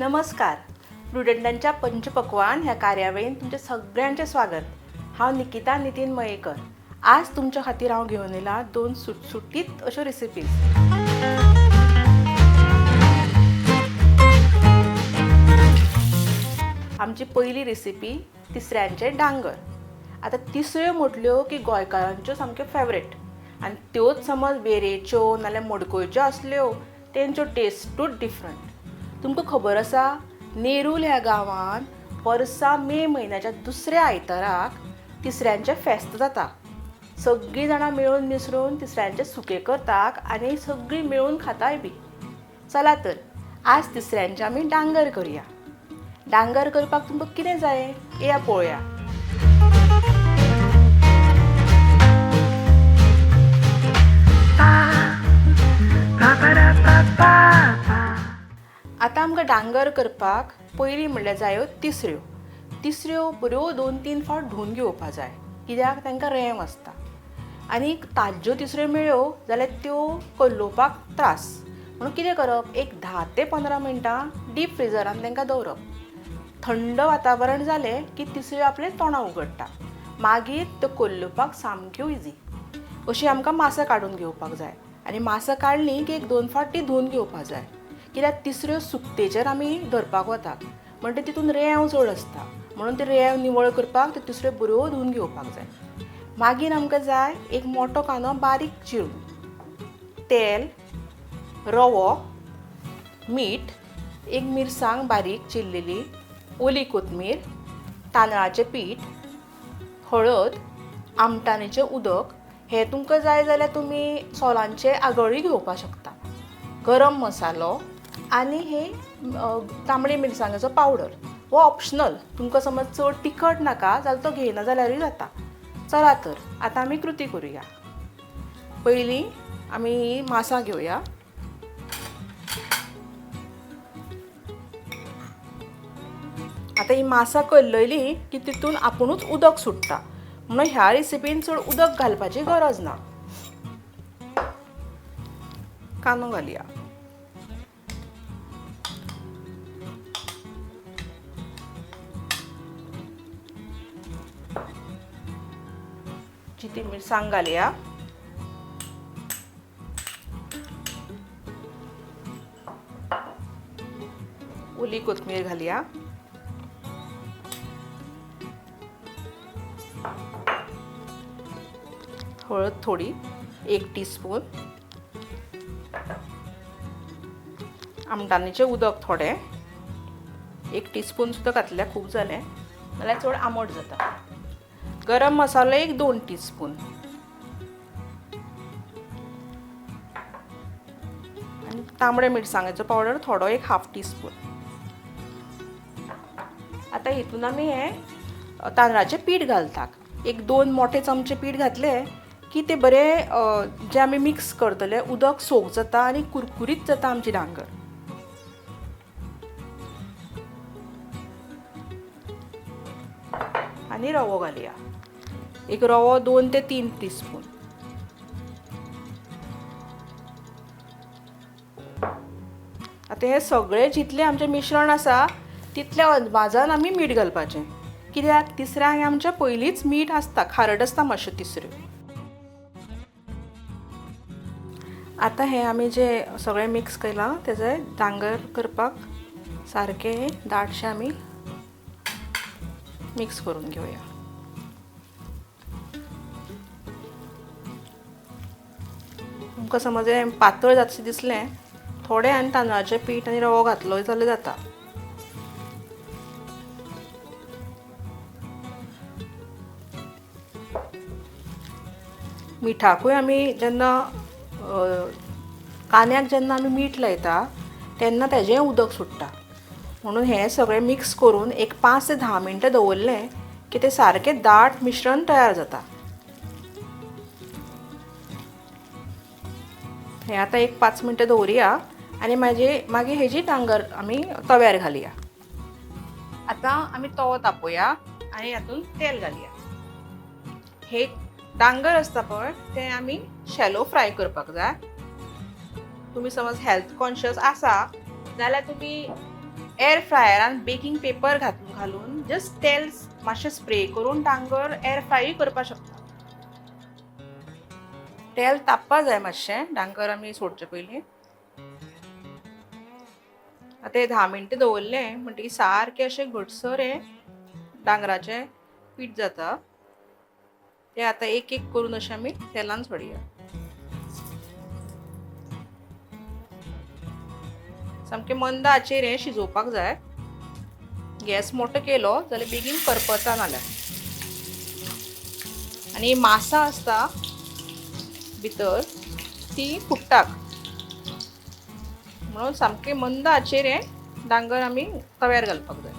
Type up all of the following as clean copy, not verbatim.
नमस्कार. प्रुडंटांच्या पंचपक्वान ह्या कार्यावळीन तुमचें सगळ्यांचें स्वागत. हांव निकिता नितीन मयेकर. आज तुमच्या खातीर हांव घेवन येयलां दोन सुटसुटीत अश्यो रेसिपीज. आमची पयली रेसिपी तिसऱ्यांचें डांगर. आतां तिसऱ्यो म्हटल्यो की गोंयकारांच्यो सामक्यो फेवरेट आनी त्योच समज वेरेच्यो नाल्यार मडकयच्यो आसल्यो तेंच्यो टेस्टूच डिफरंट. तुमकां खबर आसा, नेरूल ह्या गांवांत वर्सा मे म्हयन्याच्या दुसऱ्या आयताराक तिसऱ्यांचें फेस्त जाता. सगळीं जाणां मेळून मिसळून तिसऱ्यांचें सुकें करतात आनी सगळीं मेळून खाताय बी. चला तर आज तिसऱ्यांचें आमी डांगर करुया. डांगर करपाक तुमकां कितें जाय येया पळोवया. आतां आमकां डांगर करपाक पयलीं म्हणल्यार जायो तिसऱ्यो. तिसऱ्यो बऱ्यो 2-3 फावट धुवन घेवपा जाय, कित्याक तांकां रेंव आसता. आनी ताज्ज्यो तिसऱ्यो मेळ्ळ्यो जाल्यार त्यो कल्लोवपाक त्रास. म्हणून कितें करप, एक 10 ते 15 मिनटां डीप फ्रिजरान तांकां दवरप. थंड वातावरण जालें की तिसऱ्यो आपलें तोंडां उगडटा, मागीर त्यो कल्लोवपाक सामक्यो इजी. अशीं आमकां मासां काडून घेवपाक जाय आनी मासां काडलीं की एक 2 फावट ती धुवन घेवपाक जाय, कित्याक तिसऱ्यो सुकतेचेर आमी धरपाक वतात म्हणटा तितून रेंव चड आसता, म्हणून ते रेंव निवळ करपाक त्यो तिसऱ्यो बऱ्यो धुवन घेवपाक जाय. मागीर आमकां जाय एक मोटो कांदो बारीक चिरून, तेल, रवो, मीठ, एक मिरसांग बारीक चिरलेली, ओली कोथमीर, तांदळाचें पीठ, हळद, आमटाणीचें उदक. हें तुमकां जाय जाल्यार तुमी सोलांचें आगळूय घेवपाक शकता. गरम मसालो आनी हे तांबडे मिरसांगेचो पावडर हो ऑप्शनल. तुमकां समज चड तिखट नाका जाल्यार तो घेयना जाल्यारूय जाता. चला तर आतां आमी कृती करुया. पयलीं आमी मासां घेवया. आतां ही मासां कल्लयली की तितून आपुणूच उदक सुट्टा, म्हणून ह्या रेसिपीन चड उदक घालपाची गरज ना. कांदो घालया. जिती मिरसांग घालया. ओली कोथमीर घालया. हळद थोडी, 1 टीस्पून. आमटाणीचें उदक थोडें, 1 टीस्पून सुद्दां घातल्यार खूब जालें, नाल्यार चड आमट जाता. गरम मसालो एक 2 टीस्पून. आनी तांबडे मिरसांगेचो पावडर थोडो, एक 1/2 टीस्पून. आतां हितून आमी हें तांदळाचें पीठ घालतात. एक 2 मोठे चमचे पीठ घातले की ते बरें जें आमी मिक्स करतले उदक सोक जाता आनी कुरकुरीत जाता आमची डांगर. आनी रवो घालया. एक रवो 2 ते 3 टीस्पून. आतां हें सगळें जितलें आमचें मिश्रण आसा तितल्या अदमाजान आमी मीठ घालपाचें, कित्याक तिसऱ्यांक आमच्या पयलींच मीठ आसता, खारट आसता मातश्यो तिसऱ्यो. आतां हें आमी जें सगळें मिक्स केलां तेजें डांगर करपाक सारकें दाटशें आमी मिक्स करून घेवया. तुमकां समज हें पातळ जातशें दिसलें, थोडें आनी तांदळाचें पीठ आनी रवो घातलो जाल्यार जाता. मिठाकूय आमी जेन्ना कांद्याक जेन्ना आमी मीठ लायता तेन्ना तेजेंय उदक सुट्टा, म्हणून हें सगळें मिक्स करून एक 5 ते 10 मिनटां दवरलें की तें सारकें दाट मिश्रण तयार जाता. हें आतां एक 5 मिनटां दवरुया आनी मागीर हेजी डांगर आमी तव्यार घालया. आतां आमी तवो तापोवया आनी हातूंत तेल घालया. हे डांगर आसता पळय तें आमी शॅलो फ्राय करपाक जाय. तुमी समज हेल्थ कॉन्शियस आसा जाल्यार तुमी एर फ्रायरान बेकींग पेपर घालून जस्ट तेल मातशें स्प्रे करून डांगर एर फ्रायूय करपाक शकता. तेल तापपा जाय मातशें डांगर आमी सोडचे पयलीं. आतां हें 10 मिनटां दवरलें म्हणटकीर सारकें अशें घटसर हें डांगराचें पीठ जाता. तें आतां एक एक करून अशें आमी तेलान सोडया. सामकें मंद आचेर हें शिजोवपाक जाय. गॅस मोटो केलो जाल्यार बेगीन करपता नाल्यार. आनी मासां आसता भितर ती फुट्टाक म्हणून सामकें मंद आचेर हें डांगर आमी तव्यार घालपाक जाय.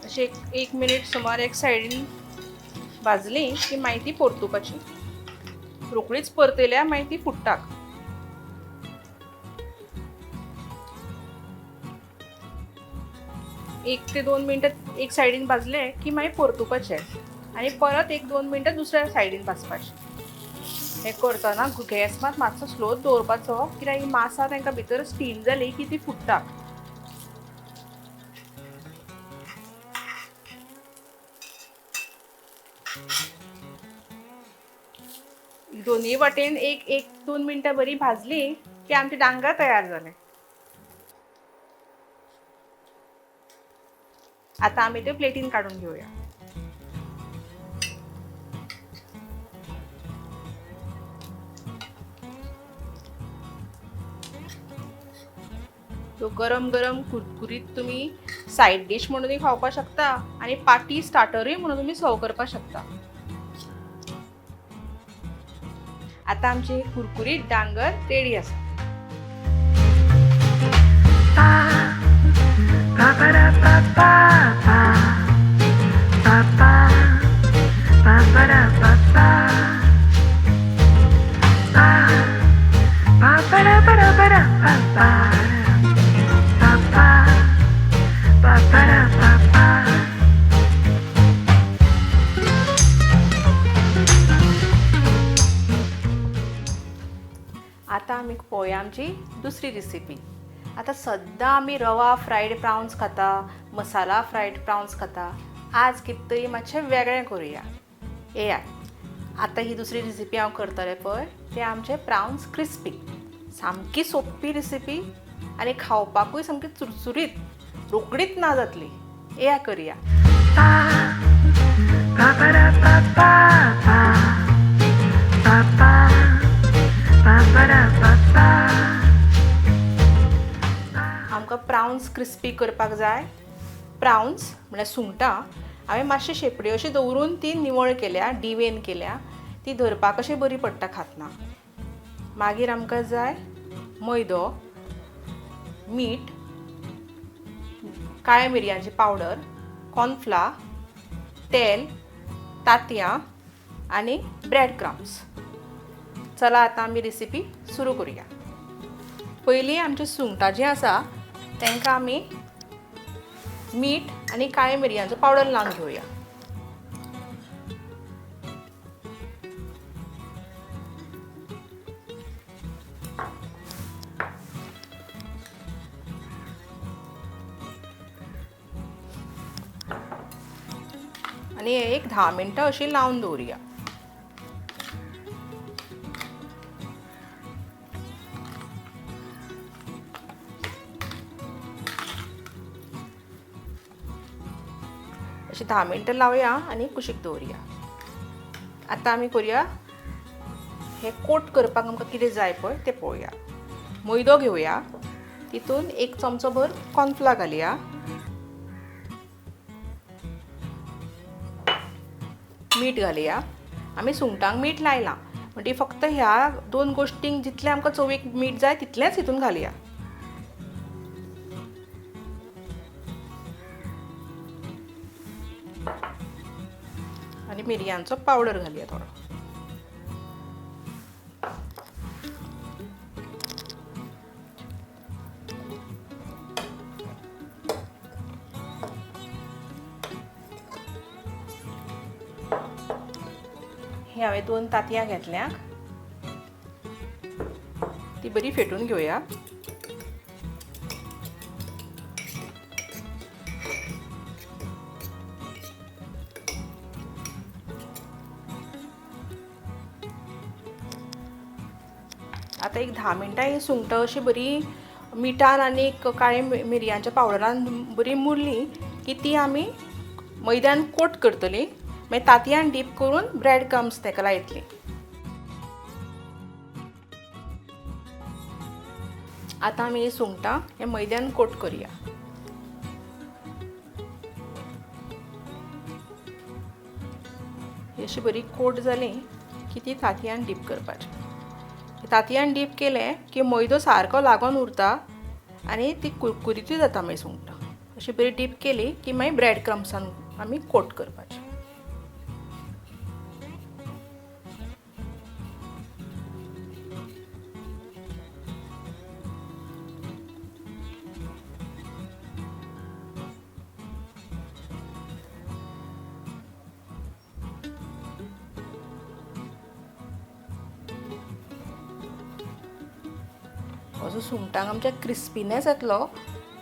अशें एक मिनीट सुमार एक सायडीन भाजली की मागीर ती परतुपाची. रोखडीच परतयल्यार मागीर ती फुट्टाक. एक ते 2 मिनटां एक सायडीन भाजले की मागीर परतुपाचें आनी परत 1-2 मिनटां दुसऱ्या सायडीन भाजपाचें. हें करतना गॅस मात मातसो स्लो दवरपाचो, कित्याक ही मासां तांकां भितर स्टीम जाली की ती फुट्टा. दोनूय वाटेन 1-2 मिनटां बरी भाजली की आमची डांगर तयार जालें. आतां आमी ते प्लेटीन काडून घेवया. तो गरम गरम कुरकुरीत तुमी सायड डीश म्हणूनय खावपाक शकता आनी पार्टी स्टार्टरूय म्हणून तुमी सर्व करपाक शकता. आतां आमची कुरकुरीत डांगर रेडी आसा. Pa pa da pa pa pa pa pa pa pa da pa pa pa pa pa da pa da pa da pa pa pa pa pa pa da pa pa. आतां आमी पळोवया आमची दुसरी recipe. आतां सद्दां आमी रवा fried प्रावन्स खाता, masala fried प्रावन्स खाता. आज कितें तरी मातशें वेगळें करुया. येयात आतां ही दुसरी रेसिपी हांव करतलें पळय, तें आमचें प्रावन्स क्रिस्पी. सामकी सोंपी रेसिपी आनी खावपाकूय सामकी चुरचुरीत, रोखडीच ना जातली. येया करुया. Pa pa pa da pa pa pa pa pa pa pa da pa pa. आमकां प्रावन्स क्रिस्पी करपाक जाय. प्रावन्स म्हळ्यार सुंगटां हांवें मातशे शेपडी अशी दवरून ती निवळ केल्या, डिवेन केल्या, ती धरपाक अशी बरी पडटा खातना. मागीर आमकां जाय मैदो, मीठ, काळ्या मिरयांची पावडर, कॉर्नफ्लावर, तेल, तांतयां आनी ब्रेड क्रम्स. चला आतां आमी रेसिपी सुरू करुया. पयलीं आमची सुंगटां जीं आसा तांकां आमी मीठ आनी काळ्या मिरयांचो पावडर लावन घेवया. आनी एक 10 मिनटां अशी लावन दवरुया. अशी 10 मिनटां लावया आनी कुशीक दवरुया. आतां आमी करुया हे कोट करपाक आमकां कितें जाय पळय तें पळोवया. मैदो घेवया, तितून 1 चमचो भर कॉर्नफ्लावर घालया, मीठ घालया. आमी सुंगटांक मीठ लायलां म्हणटकीर फक्त ह्या 2 गोश्टींक जितलें आमकां चवीक मीठ जाय तितलेंच हितून घालया. मिरयांचो पावडर घालया थोडो. ही हांवें 2 तांतयां घेतल्या, ती बरी फेटून घेवया. आतां एक 10 मिनटां ही सुंगटां अशी बरी मिठान आनी काळे मिरयांच्या पावडरान बरी मुरली की ती आमी मैद्यान कोट करतली. मागीर तांतयान डीप करून ब्रेड क्रम्स ताका लायतली. आतां आमी ही सुंगटां हे मैद्यान कोट करुया. ही अशी बरी कोट जाली की ती तांतयान डीप करपाची. तांतयान डीप केलें की मैदो सारको लागून उरता आनी ती कुरकुरीतूय जाता मागीर सुंगटां. अशी बरी डीप केली की मागीर ब्रेड क्रम्सान आमी कोट करपाची. असो सुंगटांक आमच्या क्रिस्पीनेस येतलो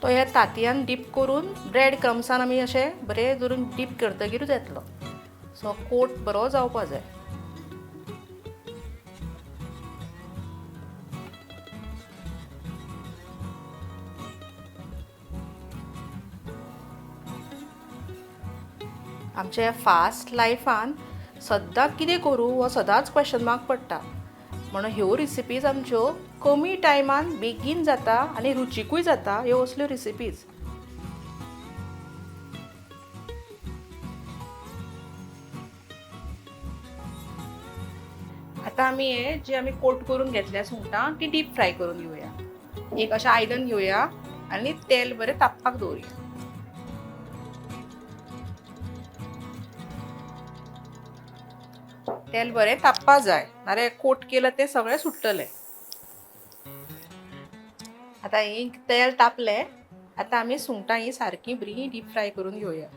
तो ह्या तांतयान डीप करून ब्रेड क्रम्सान आमी अशें बरें धरून डीप करतकीरूच येतलो. सो कोट बरो जावपा जाय. आमच्या फास्ट लायफान सद्दां कितें करूं हो सदांच क्वेश्चन मार्क पडटा. म्हणून ह्यो रिसिपीज आमच्यो कमी टायमान बेगीन जाता आनी रुचिकूय जाता ह्यो असल्यो रिसिपीज. आतां आमी हे जी आमी कोट करून घेतल्या सुंगटां ती डीप फ्राय करून घेवया. एक अशें आयदन घेवया आनी तेल बरें तापपाक दवरुया. तेल बरें तापपाक जाय, नाल्यार कोट केलां तें सगळें सुट्टलें. आतां ही तेल तापलें, आतां आमी सुंगटां ही सारकी बरी डीप फ्राय करून घेवया.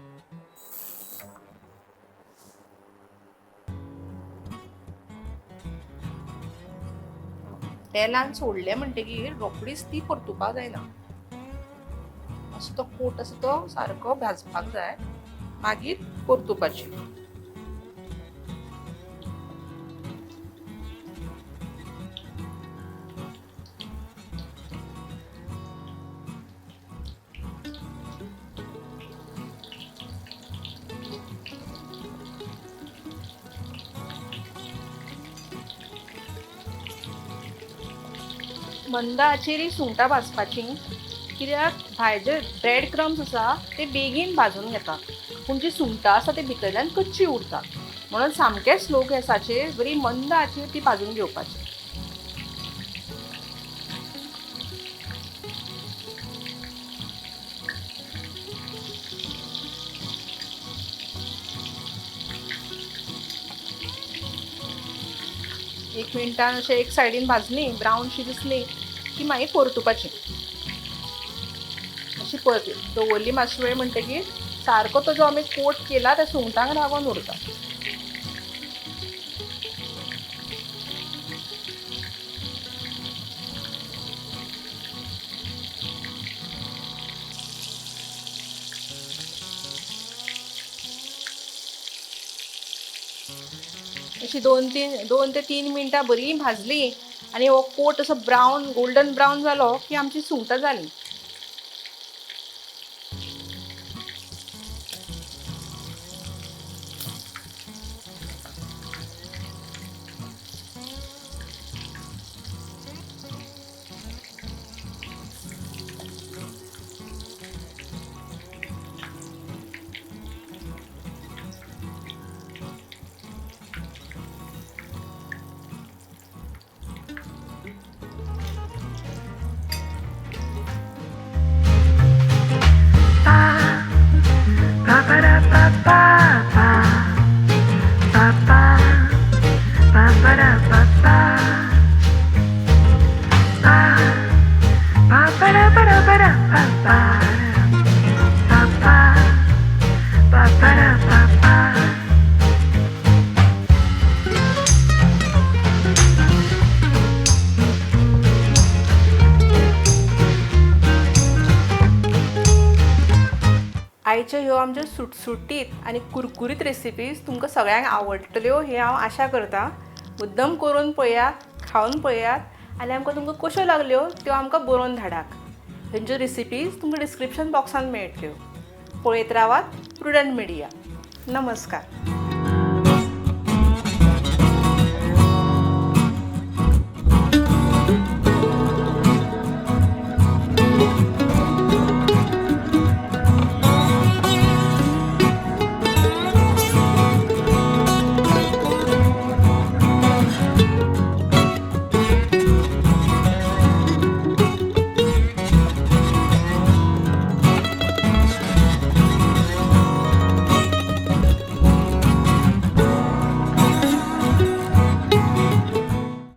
तेलान सोडलें म्हणटकीर रोखडीच ती परतुपाक जायना. असो तो कोट आसा तो सारको भाजपाक जाय, मागीर परतुपाची. मंद आचेर ही सुंगटां भाजपाची, कित्याक भायर जे ब्रेड क्रम्स आसा ते बेगीन भाजून घेता, पूण जी सुंगटां आसा ते भितरल्यान कच्ची उरता. म्हणून सामकें स्लो गॅसाचेर बरी मंद आचेर ती भाजून घेवपाची. एक मिनटान अशें एक सायडीन भाजली ब्रावनशी दिसली की मागीर परतुपाची. अशी परत दवरली मातसो वेळ म्हणटकीर सारको तो जो आमी कोट केला त्या सुंगटांक लागून उरता. अशी 2 ते 3 मिनटां बरी भाजली आनी हो कोट असो ब्रावन गोल्डन ब्रावन जालो की आमची सुंगटां जाली. Pa da pa pa. Pa. Pa pa da pa da pa da pa pa. Pa pa. Pa pa da pa pa. आयच्यो ह्यो आमच्यो सुटसुटीत आनी कुरकुरीत रेसिपीज तुमकां सगळ्यांक आवडटल्यो ही हांव आशा करतां. मुद्दम करून पळयात, खावन पळयात आनी आमकां तुमकां कश्यो लागल्यो त्यो आमकां बरोवन धाडात. हेंच्यो रेसिपीज तुमकां डिस्क्रिप्शन बॉक्सान मेळटल्यो. पळयत रावात प्रुडंट मिडिया. नमस्कार.